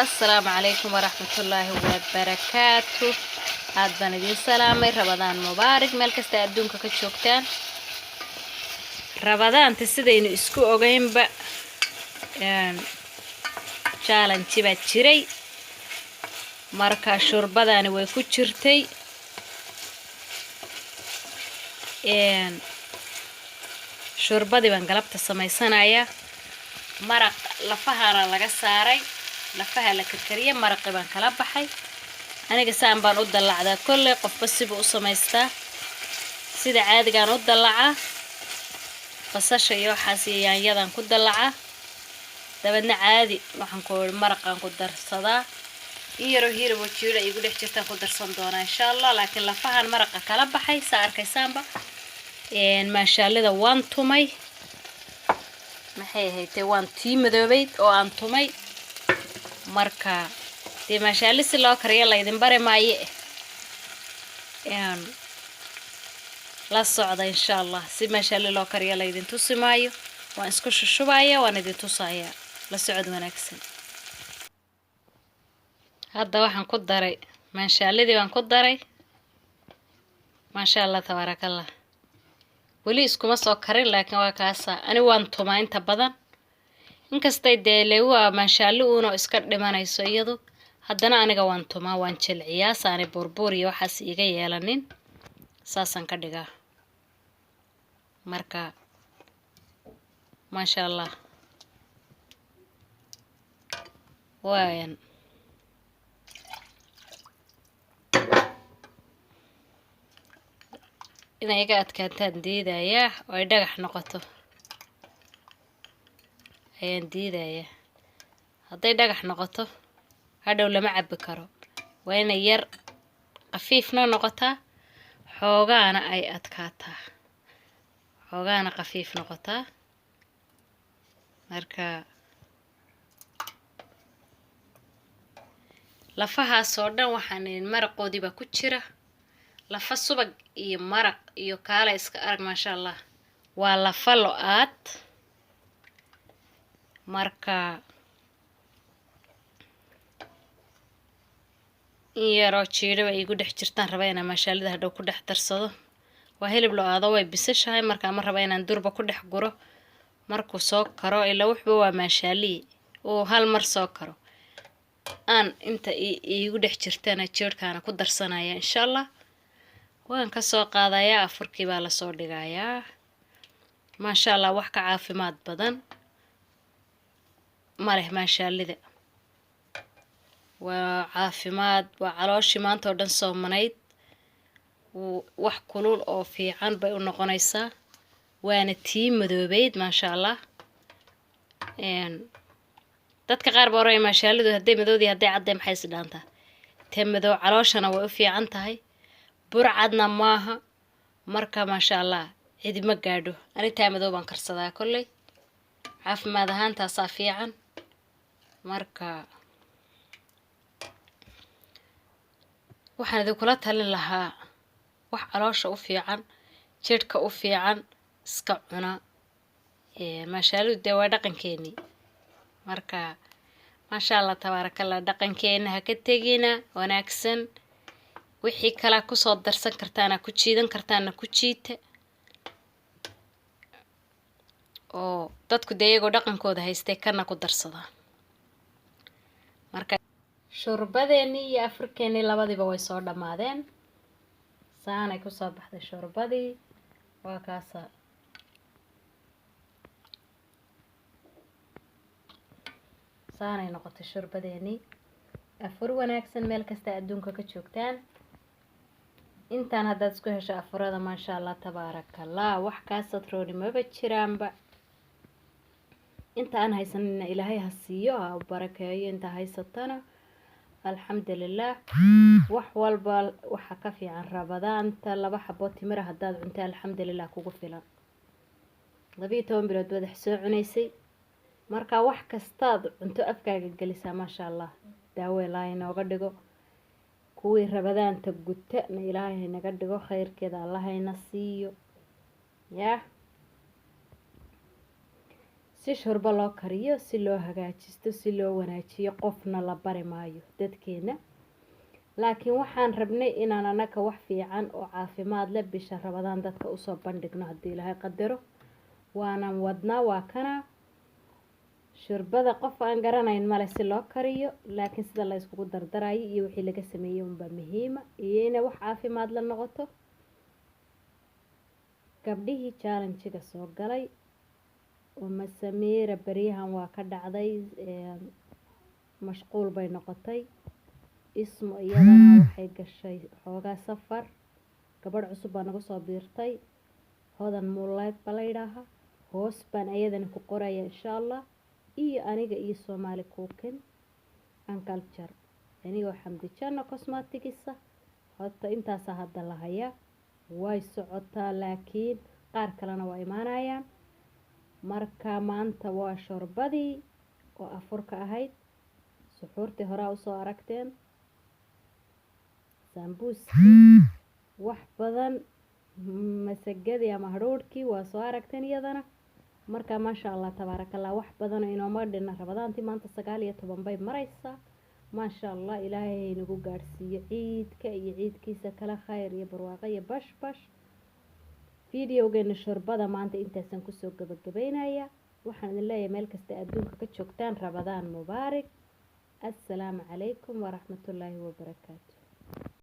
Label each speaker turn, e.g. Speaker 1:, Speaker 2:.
Speaker 1: Asalaamu calaykum waraxmatullaahi wabarakaatu. Aad baan idiin salaamay. Rabadaan mubaarig meel kasta adduunka ka joogtaan. Rabadaanta sidaynu isku ogeynba, challenge baa jiray. Marka shurbadani way ku jirtay. Shurbadii baan galabta samaysanayaa. Maraq lafahana laga saaray, lafaha la karkariyay, maraqi baan kala baxay. Aniga saan baan u dallacdaa. Kolley qofba sibuu u samaystaa. Sida caadigaan u dallacaa, basasha iyo waxaas iyo yaanyadan ku dallacaa, dabeedna caadi waxaan ku iri maraqaan ku darsadaa. In yaroo hilib oo jiira igu dhex jirtaan ku darsan doonaa, insha Allah. Laakiin lafahan maraqa kala baxay, saa arkaysaanba. Maashaalida waan tumay, maxay ahayd, waan tii madoobeyd oo aan tumay. Marka dee maashaali si loo kariyo laydin bari maaye, la socda, insha Allah. Si maashaali loo kariyo laydin tusi maayo, waan isku shushubaya, waan idin tusayaa. La socod wanaagsan. Hadda waxaan ku daray maanshaalidii baan ku daray. Maasha Allah, tabaarakallah. Weli iskuma soo karin, laakiin waa kaasa. Ani waan tumaa inta badan, inkastay dee lewa maanshaali uuna iska dhimanayso iyadu, haddana aniga waan tumaa, waan jilciyaa, saanay buurbuur iyo waxaas iiga yeelanin, saasaan ka dhigaa. Marka maasha Allah, waayan inay iga adkaataan diidayaa oo ay dhagax noqoto ayaan diidayaa. Hadday dhagax noqoto, hadhow lama cabi karo. Waa inay yar khafiifna noqotaa, xoogaana ay adkaataa, xoogaana khafiif noqotaa. Marka lafahaas oo dhan waxaan maraqoodii baa ku jira, lafa subag iyo maraq iyo kaala iska arag. Maasha Allah, waa lafa lo-aad. Marka in yaroo jiidhaba iigu dhex jirtaan raba inaan maashaalida hadhow ku dhex darsado. Waa hilib lo-aado, way bisashahay. Markaa ma raba inaan durba ku dhex guro. Markuu soo karo, ilaa wuxuba waa maashaaliyi, uu hal mar soo karo, aan inta iigu dhex jirtana jiirhkaana ku darsanaya, insha Allah. Waan kasoo qaadayaa, afurkii baa lasoo dhigayaa. Maasha Allah, wax ka caafimaad badan ma leh maashaalida. Waa caafimaad, waa calooshii maanta oo dhan soomanayd, wax kulul oo fiican bay u noqonaysaa. Waana tii madoobeyd, maasha Allah. Dadka qaar baa oraya, maashaalidu hadday madoodii, hadday cadday, maxay is dhaantaa? Tee madow calooshana way u fiican tahay, burcadna maaha. Marka maasha Allah, cidi ma gaadho. Ani taa madow baan karsadaa kolley, caafimaad ahaan taasaa fiican. Marka waxaan idinkula talin lahaa wax caloosha u fiican, jidhka u fiican iska cuna. Maashaalidu dee waa dhaqankeenii. Marka maasha Allah, tabaarakallah, dhaqankeena ha ka tegina wanaagsan. Wixii kalaa kusoo darsan kartaana, ku jiidan kartaana, ku jiita. Oo dadku dee iyagoo dhaqankooda haystay kana ku darsadaa. Marka shurbadeenii iyo afurkeenii labadiiba way soo dhammaadeen. Saanay kusoo baxday shurbadii, waa kaasa. Saanay noqotay shurbadeenii. Afur wanaagsan meel kasta adduunka ka joogtaan. Intaan haddaad isku hesho afurada, maasha Allah, tabaarakallah, wax kaasatrooni maba jiraanba. Inta aan haysanina Ilaahay ha siiyo, ha barakeeyo. Inta haysatana alxamdulilah. Wax walba waxaa ka fiican rabadaanta laba xabo timira haddaad cunta, alxamdulilah, kugu filan. 12 bilood baad wax soo cunaysay. Marka wax kastaad cunto afkaaga gelisaa, maasha Allah, daawo Ilaahay inooga dhigo. Kuwii rabadaanta guta na Ilaahay naga dhigo, khayrkeeda Allahayna siiyo. Yaa si Si shurbo loo kariyo, si loo hagaajisto, si loo wanaajiyo, qofna la bari maayo dadkeena. Laakiin waxaan rabnay inaan anaka wax fiican oo caafimaad leh bisha Rabadaan dadka usoo bandhigno, haddii Ilaahay qadaro. Waanan wadnaa. Waa kana shurbada. Qof aan garanayn male si loo kariyo, laakiin sida la iskugu dardarayo iyo wixii laga sameeyey unbaa muhiima, iyo inay wax caafimaad la noqoto. Gabdhihii challenge-ga soo galay, Uma Samiira beryahan waa ka dhacday, mashquul bay noqotay. Ismo iyadana waxay gashay xoogaa safar. Gabadh cusub baa nagu soo biirtay, Hodan Muulayd ba la yidhaahaa. Hoos baan ayadana ku qoraya, insha Allah. Iyo aniga iyo Soomaali Cooking and Culture, anigoo Xamdi Janno Cosmeticsa. Horta intaasaa hadda la hayaa, way socotaa, laakiin qaar kalena waa imaanayaan. Marka maanta waa shorbadii oo afurka ahayd. Suxuurtii horaa usoo aragteen, saambuuskii, wax badan, masagadii ama hadhuudhkii waa soo aragteen iyadana. Marka maasha Allah, tabaarakallah, wax badanoo inooma dhina. Rabadaantii maanta 19 bay mareysaa. Maasha Allah, Ilaahay haynagu gaadhsiiyo ciidka iyo ciidkiisa kale khayr iyo barwaaqo iyo bash bash. Videogeena shorbada maanta intaasaan kusoo gabagabeynaya. Waxaan idin leeyahay, meel kasta adduunka ka joogtaan, Rabadaan mubaarak. Assalaamu calaykum waraxmatullaahi wabarakaatu.